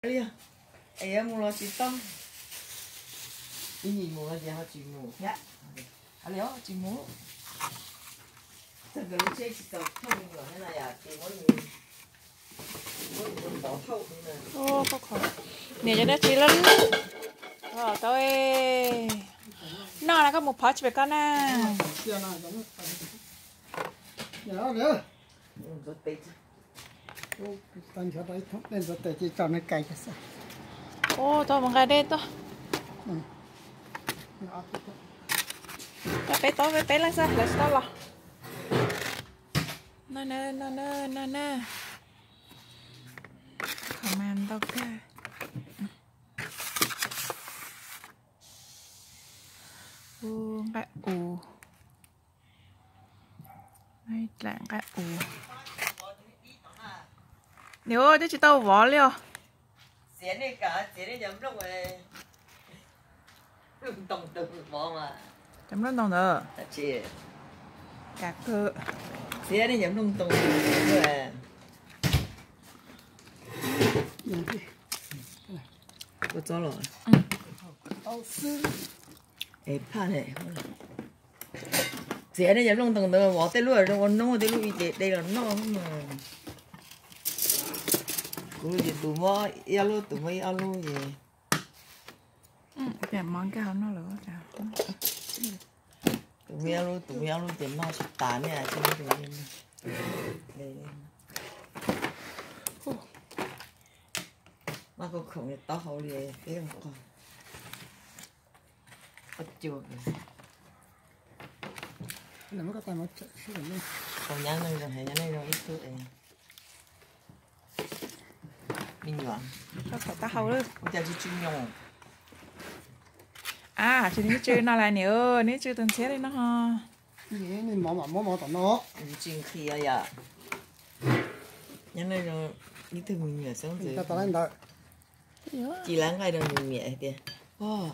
Li, es yuav mus los tsis tau. Ib yim mus los ces ho tsis mus thiab. Hais li tsis mus. Txog nkawd lub tsheb tsis tau thauj me nyuam thiab no yom, ces muab, muab tus tod thauj. Niam cov dab tsi loj loj tau. Noj na, koj mus phov tsis pem koj na. Ub, tau mus nqa dej tuaj. Peb tau, peb peb leej xwb, lawv tsis tau los. No na, no na, no na. Qhov mas ntau kawg. Ub, nqaij ub. Nqaij ub. Niam, twb tsis tau vov li os. Cov nplooj ntoo ntawd. Kav kawg. Txiav nej cov nplooj ntoo. Ua txob los. Es phaj ne. Txiav nej cov nplooj ntoo ntawd vov tej lub zoo ua noob, tej lub ib ce de los noj mas. Kuv ces tus muab ib ob lub, tus muab ib ob lub ces. Tus muab ib ob lub, tus muab ib ob lub ces noj tsis tas ne. Noj koj khoom taub hau li peb qos. Nyab neej zoo, nyab neej zoo ib tug me nyuam. Koj khoom taub hau cas tsis tsw nyoos. A, tsis neb tsw no las niam, neb tsw tus ntxhiab li no ho. Mov mam muab mov tom no. Tsis nqhis yom. Nyab neej zoo ib tug me nyuam xoob ntxwv. Ci lab nqaij rau nws niam hais tias, pog,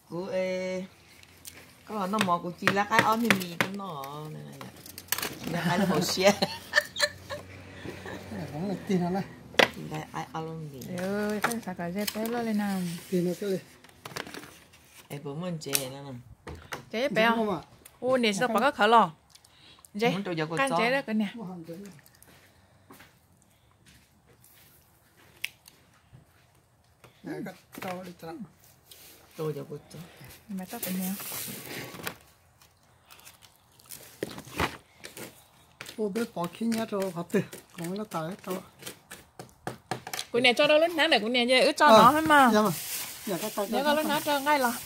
kuv, koj los noj mov kuv ci lab qaib ob niag mis tuaj noj. Ci lab qaib lub hauv siab. Ci lab qaib ob lub mis. Koj xav kom ze peb loj li na. Es puas muaj ntsev no? Ces peb, ua niam tsis tau pom koj khawv los. Ntsev, qab ntsev lawm koj niam. Ua peb pov khib nyiab rau qhov twg, kuv lub tas tau. Kuv niam tso rau lub hnab ntawm kuv niam ces wb tso no mas. Niam, koj lub hnab rau nqaij los.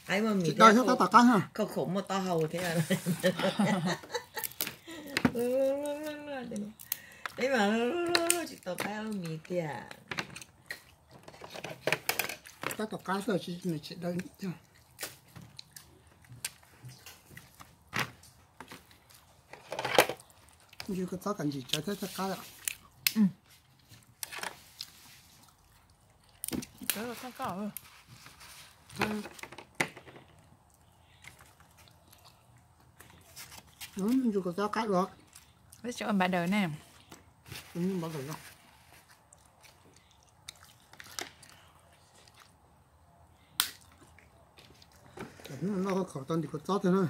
Qaib muaj mis thiab, khaub khoom muaj taub hau thiab. Peb mas tsis tau qaib muaj mis tiag. Tab tom qab xwb, nws tsis dawb. Yus kua txob kom ntsim tsawv thiab thiaj qab. Yus kua txob qab dua. Ua npau daws ne. Noj khaub khoom tau ntim kua txob tiag na.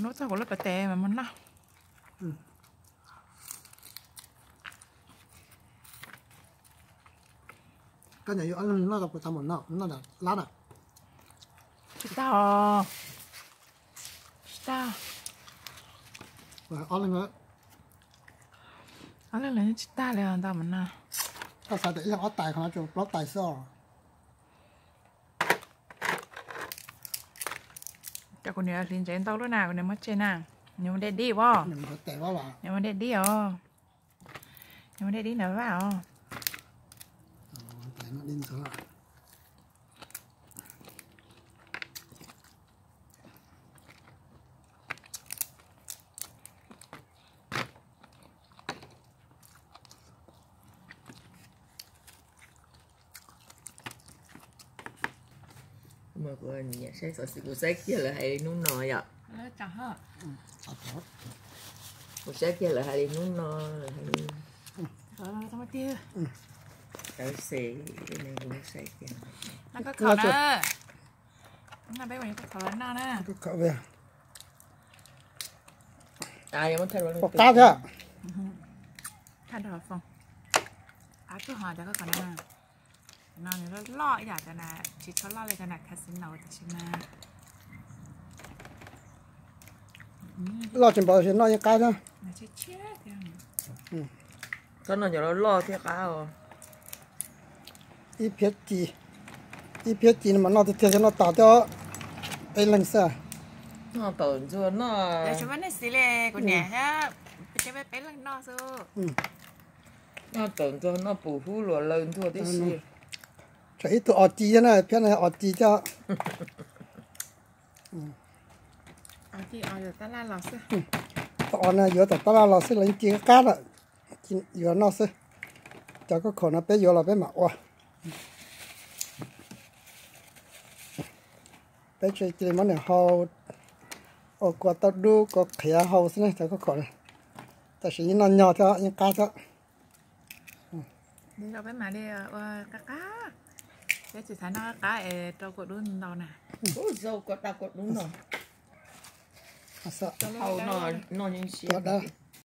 Hnub txog kuv lub pas tes mas mus noj. Koj niam yuav ob leeg noj tau puas tau mus noj, noj lab na? Tsis tau. Tsis tau. Ob leeg, ob leeg los tsis tag li ntau mus noj. Koj xav tias ib leeg ob tais, qhov no tsuas plaub tais xwb os. Cov kuv niam hliv ntsev ntau lub na, kuv niam muab tseg na. Nws mus de dib os. Nws mus de dib os. Nws mus de dib ntawm vaj os. Mas kuv nyiam saib xov xwm, kuv saib kiag lawv hais li hnub no yom. Kuv saib kiag lawv hais li hnub no, lawv hais li tawv xes, kuv saib kiag. Pom qab thiab. No nws loj loj ib yam cov na, tsis txhob loj li cov na casino tab sis mas loj tsis npaum tab sis noj yeej qab thiab. Txhob noj cov loj loj thiab qab os. Ib phiab ci, ib phiab ci no mas noj tiag tiag, noj tas thiab peb leeg xwb. Noj tawm ntxuag noj, kuv niam thiab peb leeg noj xwb. Noj tawm ntxuag noj pum hub luas lawv ntxuag tib si. Tshuav ib tug os ci thiab na, phiab no os ci thiab. Tau os na yuav tom tab laj los xwb los yeej ci qab lawm, yuav noj xwb. Cov khaub khaum no peb yuav los peb mam ua. Peb tsis cia li muab nws hau, ua kua tauj dub kua qhiav hau xwb ne cov khaub khaum na. Tab sis yeej noj nyog thiab yeej qab thiab. Peb mam li ua qab qab, peb tsis xav noj qab es rau kua dub ntau na. Ua dub no, noj yeej siab.